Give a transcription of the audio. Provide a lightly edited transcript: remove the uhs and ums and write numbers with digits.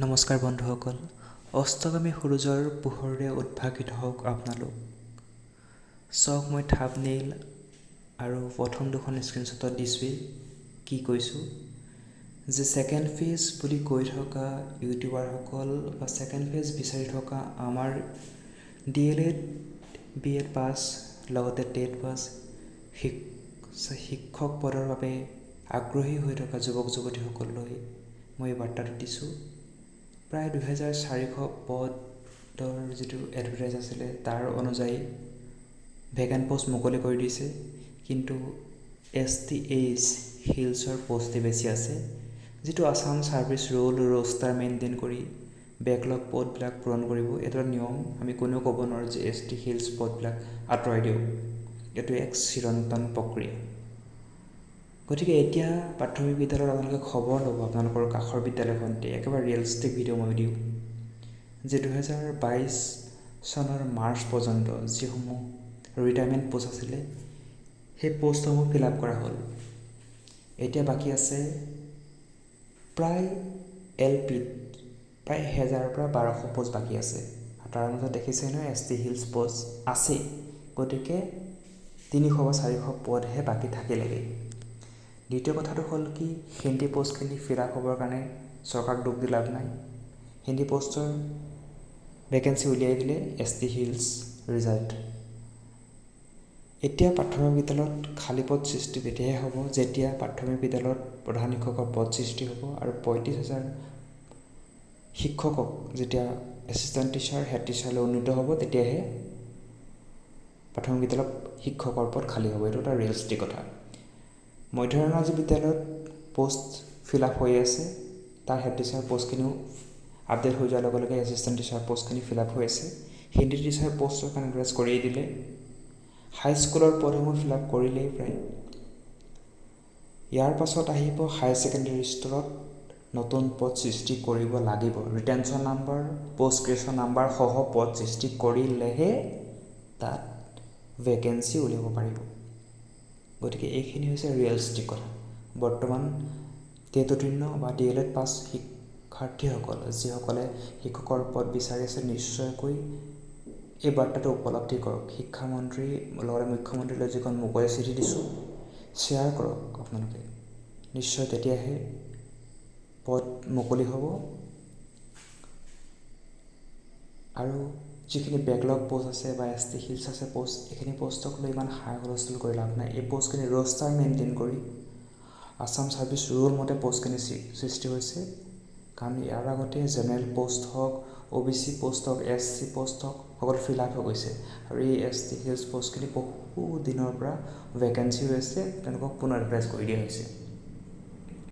নমস্কাৰ বন্ধুসকল, অস্তগামী সূৰুযৰ পোহৰেৰে উদ্ভাসিত হওক আপোনালোক। চাওক, মই থাম্বনেইল আৰু প্ৰথম দুখন স্ক্ৰীনশ্বটত দিছোঁৱেই কি কৈছোঁ যে ছেকেণ্ড ফেজ বুলি কৈ থকা ইউটিউবাৰসকল বা ছেকেণ্ড ফেজ বিচাৰি থকা আমাৰ D El Ed, B Ed pass, লগতে টেট পাছ শিক্ষক পদৰ বাবে আগ্ৰহী হৈ থকা যুৱক যুৱতীসকললৈ মই এই বাৰ্তাটো দিছোঁ। প্ৰায় 2400 পদৰ যিটো এডভাৰটাইজ আছিলে, তাৰ অনুযায়ী ভেকেণ্ট পষ্ট মুকলি কৰি দিছে, কিন্তু এছ টি, এইচ, হিলছৰ পষ্টেই বেছি আছে। যিটো Assam service rule, roster maintain কৰি বেকলগ পদবিলাক পূৰণ কৰিব, এইটো এটা নিয়ম। আমি কোনেও ক'ব নোৱাৰোঁ যে এছ টি, হিলছ পদবিলাক আঁতৰাই দিয়ক। এইটো এক চিৰন্তন প্ৰক্ৰিয়া। গতিকে এতিয়া প্ৰাথমিক বিদ্যালয়ত আপোনালোকে খবৰ ল'ব, আপোনালোকৰ কাষৰ বিদ্যালয়খনতে। একেবাৰে ৰিয়েলিষ্টিক ভিডিঅ' মই দিওঁ যে 2022 চনৰ মাৰ্চ পৰ্যন্ত যিসমূহ ৰিটায়াৰমেণ্ট পষ্ট আছিলে, সেই পষ্টসমূহ ফিল আপ কৰা হ'ল। এতিয়া বাকী আছে প্ৰায় এল পিত প্ৰায় 1000ৰ পৰা 1200 পষ্ট বাকী আছে। আৰু তাৰ মাজত দেখিছে নহয়, এছ টি, হিলছ পষ্ট আছেই। গতিকে 300 বা 400 পদহে বাকী থাকিলেগৈ। দ্বিতীয় কথাটো হ'ল কি, হিন্দী পষ্টখিনি ফিল আপ হ'বৰ কাৰণে চৰকাৰক দোষ দি লাভ নাই। হিন্দী পষ্টৰ ভেকেঞ্চি উলিয়াই দিলে এছ টি, হিলছ ৰিজাল্ট। এতিয়া প্ৰাথমিক বিদ্যালয়ত খালী পদ সৃষ্টি তেতিয়াহে হ'ব যেতিয়া প্ৰাথমিক বিদ্যালয়ত প্ৰধান শিক্ষকৰ পদ সৃষ্টি হ'ব আৰু 35 হাজাৰ শিক্ষকক যেতিয়া এছিষ্টেণ্ট টিচাৰ, হেড টিচাৰলৈ উন্নীত হ'ব, তেতিয়াহে প্ৰাথমিক বিদ্যালয়ত শিক্ষকৰ পদ খালী হ'ব। এইটো এটা ৰিয়েলিষ্টিক কথা। মধ্য ইংৰাজী বিদ্যালয়ত পষ্ট ফিল আপ হৈ আছে। তাৰ হেড টিচাৰ পষ্টখিনিও আপডেট হৈ যোৱাৰ লগে লগে এছিষ্টেণ্ট টিচাৰ পষ্টখিনি ফিল আপ হৈ আছে। হিন্দী টিচাৰ পষ্টৰ কাৰণে এডভাৰটাইজ কৰিয়ে দিলে। হাইস্কুলৰ পদসমূহ ফিল আপ কৰিলেই প্ৰায়। ইয়াৰ পাছত আহিব হায়াৰ ছেকেণ্ডেৰী স্তৰত নতুন পদ সৃষ্টি কৰিব লাগিব। ৰিটেনশ্যন নাম্বাৰ, পষ্ট ক্ৰিয়েশ্যন নাম্বাৰসহ পদ সৃষ্টি কৰিলেহে তাত ভেকেঞ্চি উলিয়াব পাৰিব। গতিকে এইখিনি হৈছে ৰিয়েলিষ্টিক কথা। বৰ্তমান টেট উত্তীৰ্ণ বা ডি এল এড পাছ শিক্ষাৰ্থীসকল, যিসকলে শিক্ষকৰ পদ বিচাৰি আছে, নিশ্চয়কৈ এই বাৰ্তাটো উপলব্ধি কৰক। শিক্ষামন্ত্ৰী লগতে মুখ্যমন্ত্ৰীলৈ যিখন মুকলি চিঠি দিছোঁ, শ্বেয়াৰ কৰক আপোনালোকে। নিশ্চয় তেতিয়াহে পদ মুকলি হ'ব আৰু যিখিনি বেকলগ পষ্ট আছে বা এছ টি, হিলছ আছে পষ্ট, এইখিনি পষ্টক লৈ ইমান হাই হুলস্থুল কৰি লাভ নাই। এই পষ্টখিনি ৰ'ষ্টাৰ মেইনটেইন কৰি আছাম ছাৰ্ভিচ ৰুল মতে পষ্টখিনি সৃষ্টি হৈছে। কাৰণ ইয়াৰ আগতে জেনেৰেল পষ্ট হওক, অ' বি চি পষ্ট হওক, এছ চি পষ্ট হওক, সকলো ফিল আপ হৈ গৈছে আৰু এই এছ টি, হিলছ পষ্টখিনি বহু দিনৰ পৰা ভেকেঞ্চি হৈ আছে। তেওঁলোকক পুনৰ এডভাৰটাইজ কৰি দিয়া হৈছে।